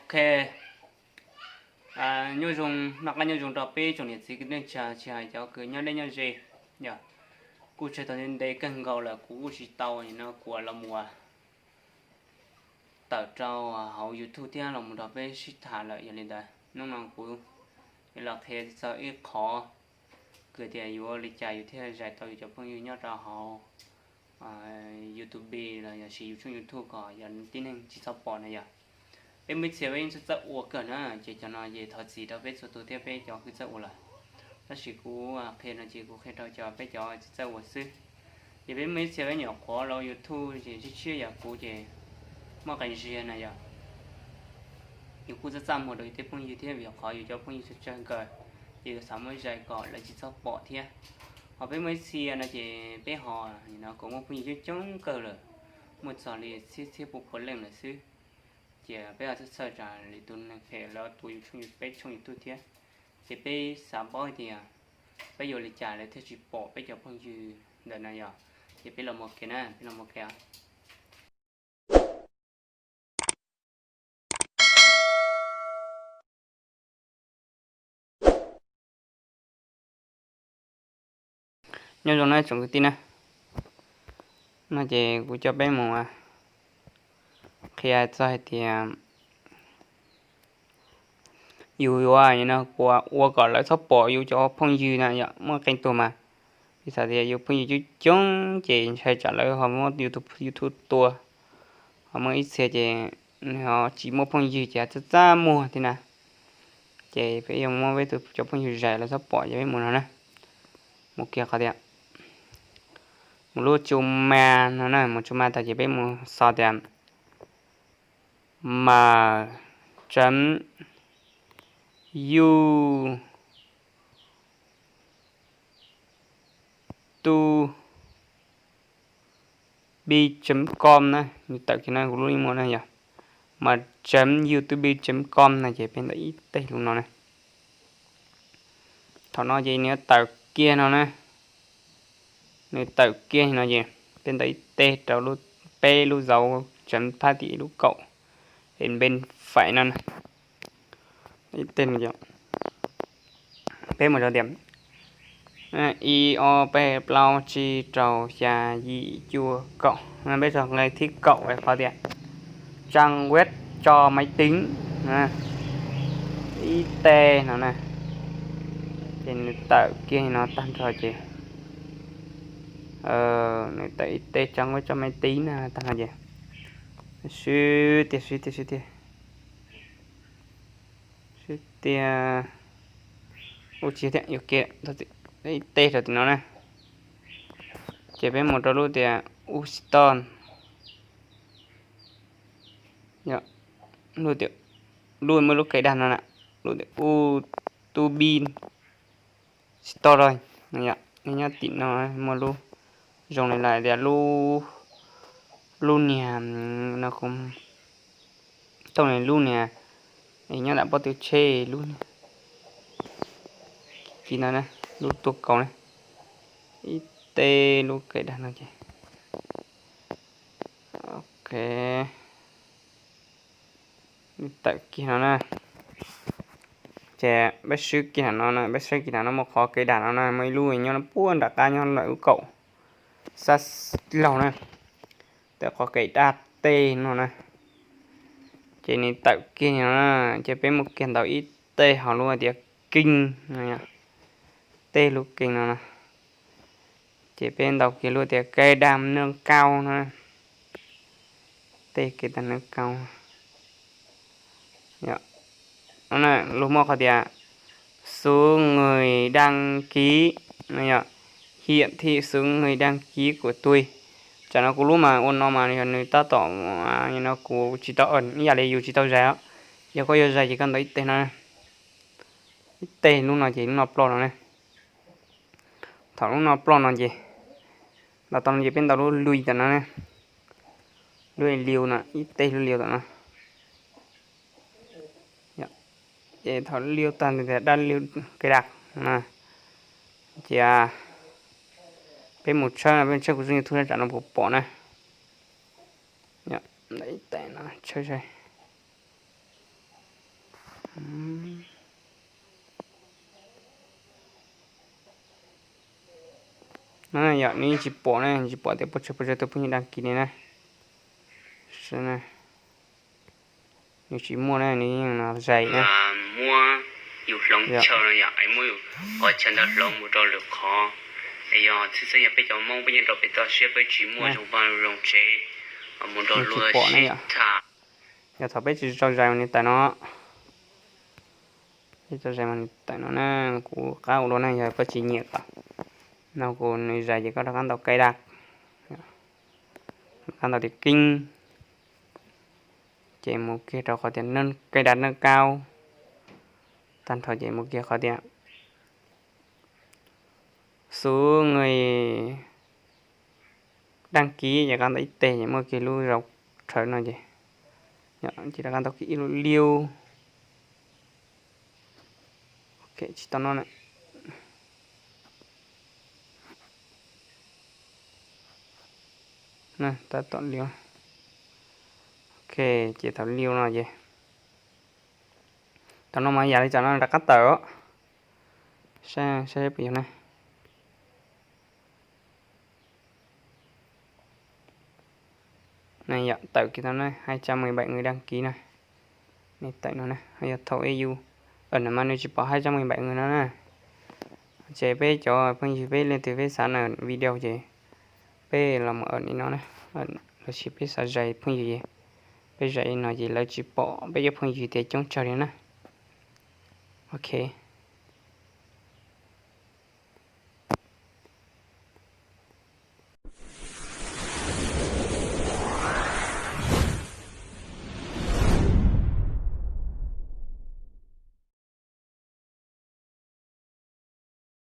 Ok, nyob zoo, noj qab nyob zoo rau peb tsoom niam txiv kwv tij neej tsa, tsis hais cov kws nyob deb nyob ze. Yog kuj tseg tau ntev kawg nkaus lawm kuv kuj tsis tau no kuv los mus tawm rau hauv YouTube thiab los mus nrog peb sib tham lawm. Yog li ntawd hnub no kuv yuav los qhia txog ib qho kws tias yuav ua li cas yus thiaj zais tau yus cov phooj ywg nyob rau hauv YouTube los yog siv yus tshooj YouTube kom yog tib neeg tsis txhob pom na yog. Peb muaj ib txhia peb yeej txawj txawj ua kawg na, ces cov no ces thov txim rau peb txhua tus thiab peb cov kuj txawj ua lawm. Tab sis kuv qhia no ces kuv qhia rau cov peb cov tsis txawj ua xwb. Ces peb muaj ib txhia peb nyuam qhuav los YouTube ces tshiab tshiab yam kuv ces muaj qee ziag na yog. Yus kuj txaj txaj muag rau yus tej phooj ywg thiab vim qhov yus cov phooj ywg tsawg tsawg nkaus, ces yus xav muab zais kom lawv tsis txhob pom thiab. Ho peb muaj ib txhia no ces peb ho no kuj muaj phooj ywg coob coob kawg lawm, muaj txog li txhiab txhiab pua pua leej lawm xwb. Ces peb ho txhawj txhawj tsam lwm tus neeg phem lawv tua yus tshooj, peb tshooj YouTube thiab. Ces peb xav paub hais tias peb yuav li cas lawv thiaj tsis pom peb cov phooj ywg ntawm no yog. Ces peb los mus kiag na, peb los mus kiag. Nyob zoo na tsoom kwv tij na, no ces kuv coj peb mus qhia txog hais tias yus yuav no ua kom lawv txhob pom yus cov phooj ywg na yom. Muaj qee tug mas piv xam tias yus phooj ywg coob coob ces ntshai tsam lawv ho muab YouTube tua. Ho muaj ib txhia ces nws ho tsis muaj phooj ywg ces txaj txaj muag thiab na. Ces peb yuav muab peb tus cov phooj ywg zais lawv txhob pom, ces peb mus no na, mus kiag qhov tias mus lub tsu ma no na, mus tsu ma tag ces peb mus xo tias mas chấm YouTube chấm com na, nws tawm kiag no kuv lub ib muag na yog, mas chấm YouTube chấm com na ces peb ntawm ib teg lub no na. Thaum no ces nws tawm kiag no na, nws tawm kiag no ces peb ntawm ib teg rau lub, peb lub dấu chấm phab tim lub kaum, en bên phải no na. Ib teg no, peb mus rau tias ib ob peb plaub tsib rau xya yim cuaj kaum, peb rau nqe thib kaum qhov tias trang web cho máy tính, ib teg no na. Ces nws tawm kiag no tag nrho ces nws tawm ib teg trang web cho máy tính na tag nrho ces swb tiag swb tiag swb tiag swb tiag. Ua tsis tiag, yuav kiag ib teg rau tim no na. Ces peb mus rau lub tias u xi to, lub tias, lub muaj lub cài đặt no na, lub tias u tu bi xi to rau, nyob tim no muaj lub zoo li lawm tias lub niag no, thooj li lub niag nyob nram pob tw tsheb lub niag, lub tuaj kaus na, ib teg lub cài đặt no ces ok. Tawm kiag no na. Ces peb swb kiag no na, peb swb kiag no muaj qhov cài đặt no na, muaj ib lub nyob no puag nram qab nyob lawm lub kaum xab laug na, tawm qhov cài đặt tej no na. Ces nws tawm kiag no na, ces peb mus kiag ntaus ib teg hauv lub tias kênh no, teg lub kênh no na. Ces peb ntaus kiag lub tias cài đặt nâng cao no, teg cài đặt nâng cao. Luag muaj qhov tias số người đăng ký no, yog hiển thị số người đăng ký của tôi. Tsam no kuv lub mas ua no mas yog nws tab tom, no kuv tsis tau, ib yam li yus tsis tau zais os. Yog koj yuav zais ces koj ntaus ib teg no, ib teg lub no ces lub no ploj no ne. Thaum lub no ploj no ces, ntaus tau no ces peb ntaus lub lui tom no ne, lub liu no, ib teg lub liu tom no. Ces thaum liu tag nws tias đăng liu cài đặt na, ces peb mus tshawb no, peb tshawb kuv tshooj YouTube tsam no puas pom na. Ib teg no tshawb, No yog nws yeej tsis pom ne, tsis pom tias puas tsawg puas tsawg tus phooj ywg đăng ký li na. Nws tsis muaj ne, nws yeej no zais na. Muab yus hloov chaw no yog es muab yus qhov chaw ntawd hloov mus rau lwm qhov. Es yog txhij txhij yog peb cov Hmoob peb nyob rau pem toj siab peb tsis muaj zoo paj zoo tsev mus nrog luag sib tham. Yog thaum peb tsis tau zais mas nws tawm no, peb tsis tau zais mas nws tawm no na. Kuv qab ua dua na, yog koj tsis nyiam kom no kuv nws zais ces koj rov qab ntaus cài đặt, rov qab ntaus tias kib, ces mus kiag rau qhov tias cài đặt nâng cao, tag nrho ces mus kiag qhov tias số người đăng ký ces rov qab ntaus ib teg ces muaj kiag lub zau rhawv no ces, ces rov qab ntaus kiag ib lub liu. Ok, tsis tau no na. Tab tom liu. Ok, ces thaum liu no ces, thaum no mas yam li cas no rov qab tawm. Saib, saib puas yog na. Yog tawm kiag tau na, hai trăm mười bảy người đăng ký na. Nws tawm no na, yog thaum ib yus, aws, no mas nws tsis pom hai trăm mười bảy người no na. Ces peb cov phooj ywg peb leej twg peb xav na video ces peb los mus aws li no na, lossis peb xav zais phooj ywg ces peb zais li no ces lawv tsis pom peb cov phooj ywg tias coob tsawg li na. Ok.